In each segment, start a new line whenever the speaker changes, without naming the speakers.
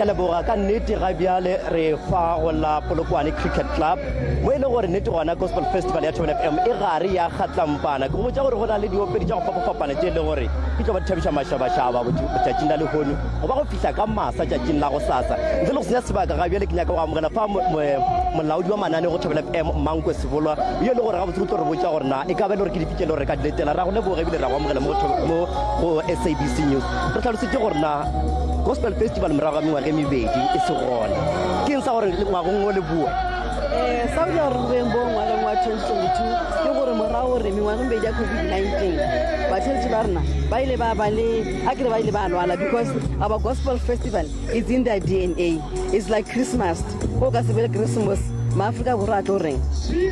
Ke a leboga ka nnete ga bjale re fa go la Polokwane Cricket Club mo e le gore nnete gona Gospel Festival ya Thobela FM e gare ya kgatlampana. Ke go botša gore go na le diopedi tša go fapafapana tše e le gore di tlo ba di thabiša mašabašaba letšatšing la lehono go ba go fihla ka masa tšatšing la gosasa. Ntle le go senya sebaka ga bjale ke nyaka go amogela fa molaodi wa mananeo go Thobela FM Mankwe Sebolwa yo e le gore gabotse o tlo re botša gore na e ka ba e le gore ke dife tše e le gore re ka di letela. Ra go leboga ebile ra go amogela mo go SABC News. Re hlalosetše gore na Gospel Festival morago ga mengwaga e mebedi e se gona. Ke eng sa gore ngwagong o le boe?
Um sa go dira gore re boeng bo ngwageng wa 2022 ke gore morago gore mengwaga e mebedi ya COVID-19 batheletši ba rena ba ile ba ba le a kere ba ile ba lwala because our gospel festival is in their DNA it's like Christmas go ka se be le Christmas maafrika borwa a tlo reng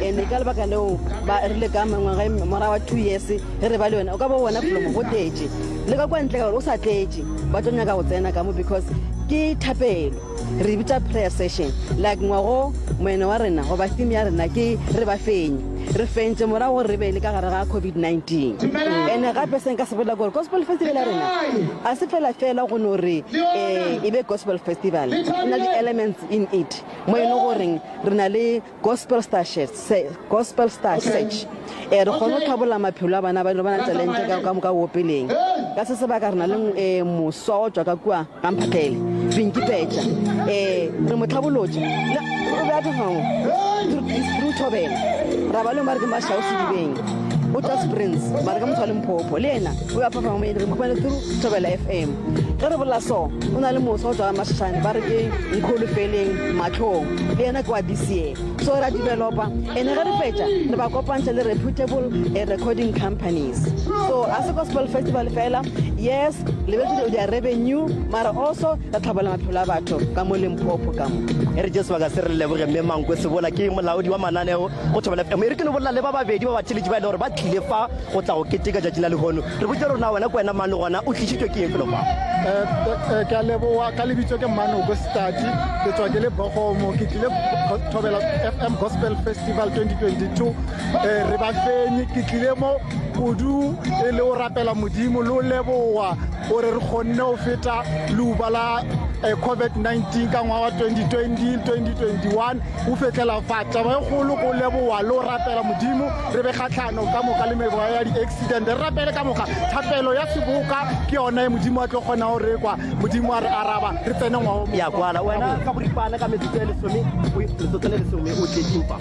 and ka lebaka leo ba rile ka mengwaga e morago wa two years ge re ba le yone o ka bo bona folomo go tletše le ka kwa ntle ka gore o sa tletše ba tlo nyaka go tsena ka mo because ke thapelo re bitša prayer session like ngwago moeno wa rena goba theme ya rena ke re ba fenye re fentše morago gore re be le ka gare ga covid-19 ene gape se nka se bolela gore gospel festival ya rena a se fela fela go no re um e be gospel festival e na le elements in it mo e le goreng re na le Gospel Star Gospel Star Search. Eh, re kgone go tlhabolla maphelo a bana ba ba na talente ka ka moka opeleng. Ka se sebaka re na le eh, moswa o tswa ka kua ga Mphatlele, Pinky Petša. Eh, re mo tlhabolotše. O be a perform through Thobela. Ra ba le ba re ke Mashao Sedibeng. O tswa Springs, ba re ke motho wa Limpopo. Le yena o be a perform re mo khumane through Thobela FM. Ge re bolela so, o na le moswa o tswa Mashashane ba re ke Nkholofeleng Matlhong. Le yena ke wa this year. So ra developa and ge re fetša re ba kopantšha le reputable eh, recording companies. So a se gospel festival fela, yes, lebetse their revenue, mara also re tlhabola maphelo a batho ka mo Limpopo ka mo.
E re je sebaka se re leboge mme Mankwe Sebola ke molaodi wa mananeo go Thobela FM. E re ke no bolela le ba babedi ba batheletši ba e le gore ba tlile fa go tla go keteka tšatši la lehono. Re botše rona wena ke wena mang le gona o tlišitšwe ke eng felo fa?
Eh, eh, ke a leboa ka lebitso ke Mmanoko Stati ke tswa ke le Bogomo ke tlile Thobela FM Gospel Festival 2022 eh, re ba fenye ke tlile mo kudu e le o rapela modimo le o leboa gore re kgonne go feta leuba la COVID-19 ka ngwaga wa 2020 2021 o fetlela fa taba e kgolo go leboa le go rapela modimo re be kgatlhano ka moka le meboya ya di-accident re rapele ka moka thapelo ya seboka ke yona e modimo a tlo kgona go rekwa modimo a re araba re tsene ngwago
ya kwala wena ka boripana ka metsotso e lesome metsotso le lesome o tletseng fa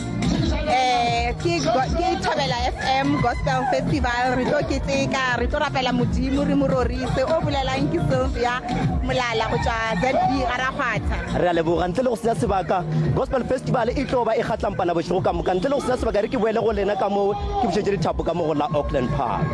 eh ke ke Thobela FM Gospel Festival re tlo keteka re tlo rapela modimo re mo rorise o bolelang ke Sylvia Molala go tswa ZB ga Rakgwatha
re a leboga ntle le go senya sebaka Gospel Festival e tlo ba e kgatlampana bošego ka moka ntle le go senya sebaka re ke boele go lena ka moo ke bušetše dithapo ka mo go la Auckland Park.